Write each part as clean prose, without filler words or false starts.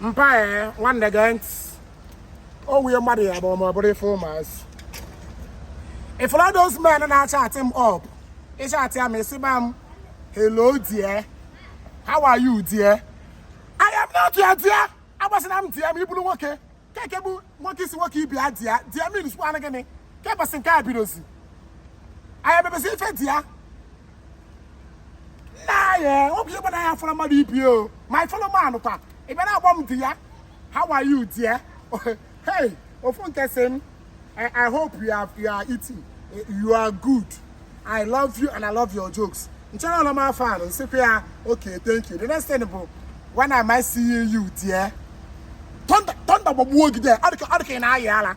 Mpa ee, nwanne, gee ntị. O wuye mmadụ ya bụ ma ọ bụrụ ife ụmụazị. If all those men na-achatị m up, ịchatị ya ma ị sịba m, "Hello dear, how are you dear?" I am not your dear. Agbasịna m dear ma ị bụrụ nwoke. Keke bụ nwoke isi nwoke ibi ya dear. Dear means kwanụ gịnị? Kebasị nke a bidozi. Anyị emebezi ife dear. Nna ya, ọ bụ ihe gbara ya fọrọ mmadụ ibi o. My fellow man kwa, ị bịa na-agba m dear, how are you dear? Hey, ofu nke sị m, I hope you are eating, you are good. I love you and I love your jokes. Nchere ọlọ m afọ anụ, nsịkwa ya, "Okay, thank you." The next thing bụ, "When am I seeing you dear?" Thunder, thunder gbagbuo gị there, ọ dịka ị na-ayị ala.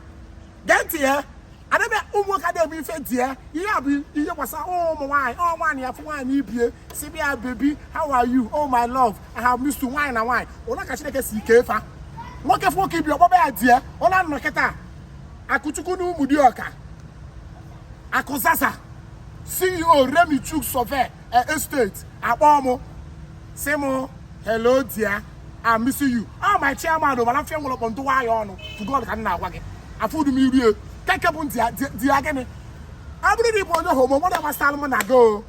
Gee ntị ya, adebe ụmụ nwoke adịghị eme ife dear. Ihe a bụ ihe gbasara ụmụ nwaanyị. Ọ nwaanyị ya fụ nwaanyị ibie, si bịa, "Baby, how are you? Oh my love, I have missed you." Nwaanyị na nwaanyị ụlọ ka Chineke si ike fa. Nwoke fụ nwoke ibi, ọkpọba ya dear. Ụlọ nọ kịta Akụchukwu na ụmụ dịọka Akụzaza, CEO Remy Chuk Survey Estate, akpọ mụ sị mụ, "Hello dear, I'm missing you." Oh my chairman, mana mfe nwere ọkpọ ntụwa ya ọnụ. To God ka m na-agwa gị, afụdu m irie keke bụ dear dear gịnị? Ọ bụrụ na ị bụ onye homo, nwere gbasara m na go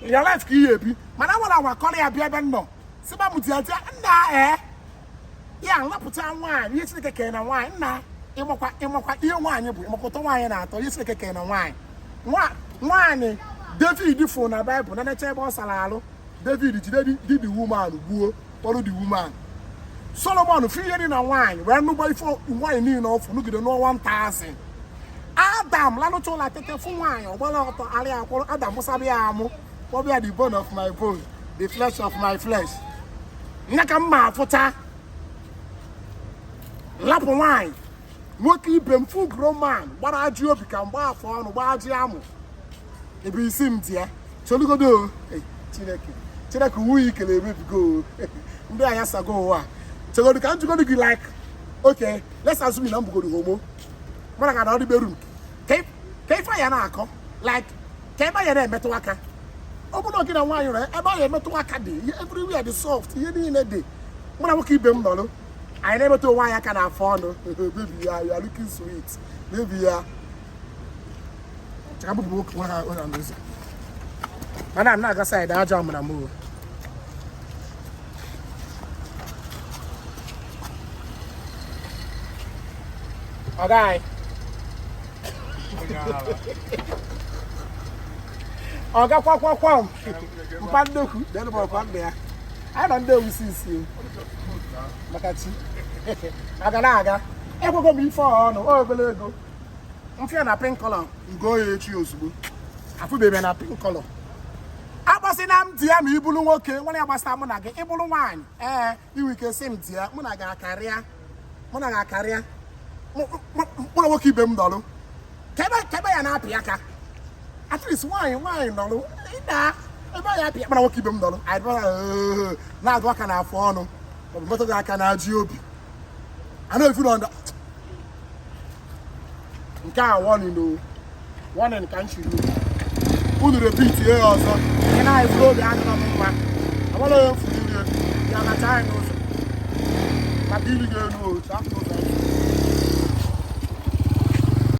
your life ka ihe ebi, mana nwere agwa kọrọ ya bịa ebe m nọ sịba m dear dear. Nna ee, ya nlapụta nwaanyị, ihe Chineke kere na nwaanyị. Nna, ịmakwa ihe nwaanyị bụ, ịmakwa ụtọ nwaanyị na-atọ, ihe Chineke kere na nwaanyị. Nwaanyị David fụ na Baịbụl na necha ebe ọ sara alụ, David jide di the woman gbuo, kpọrọ the woman. Solomon fụ ihe dị na nwaanyị wee nụgba ife nwaanyị niile ọfụ nụgide n'ọnwa 1000. Adam lalụcha ụlọ tete fụ nwaanyị, ọgbara ọtọ arịa akwụrụ. Adam mụsaba ya amụ, kpọbịa ya the bone of my bone, the flesh of my flesh. Nya ka m ma afụcha lapụ nwaanyị. Nwoke ibe m, full grown man, gbara ajị obi ka mgba afọ ọnụ, gbaa ajị amụ ebe isi m dị ya cholugodo o. Hey, Chineke, Chineke, nwunye ikele emebigo o. Ndị anya sago ụwa. Chegodo ka m jụgodo gị, like, okay, let's assume na m bugoro homo, mana ka na ọ dịberu m ka ife ya na-akọ, like ka ebe ya na-emetụ aka. Ọ bụrụ na gị na nwaanyị nọ ebe a ya emetụ aka dị, ihe everywhere dị soft, ihe niile dị. Mụ na nwoke ibe m nọrọ, anyị na-emetụ onwe anyị aka n'afọ ọnụ. "Baby ya, you are looking sweet, baby ya." Chaka bụpụ nwoke nwa ha onye n'ụzọ, mana m na-aga side ajọ amụna m o. Ọga anyị, ọga kwakwakwam, mpa nnukwu denu m ọkwa nna ya. Anyị nọ ndị ewusi isi o maka chi aga na-aga. Ekwego m ife ọnụ o obere ego mfịa na pink color ngo ya echi ozugbo afụbebe na pink color. Akpọsị na m dear ma ibulu nwoke nwere ya gbasara mụ na gị. Ịbụrụ nwaanyị, ee, inwe ike sị m dear. Mụ na gị akarịa, mụ na gị akarịa. Mụ na nwoke ibe m nọrụ ka ebe ya na-apị aka, at least nwaanyị nwaanyị nọrụ ịda ebe ya apị. Mụ na nwoke ibe m nọrụ, anyị bịara na-agụ aka n'afọ ọnụ maọbụ metụ gị aka na-ajị obi a na-efu na nke a. Warning o, warning ka m chiri unu. Repeat ya ọzọ, ị na-efuru obi adịrọ m mma. Amala onye mfuru ire ya kacha anyị n'ụzọ maka ili gị elu otu afọ ụzọ.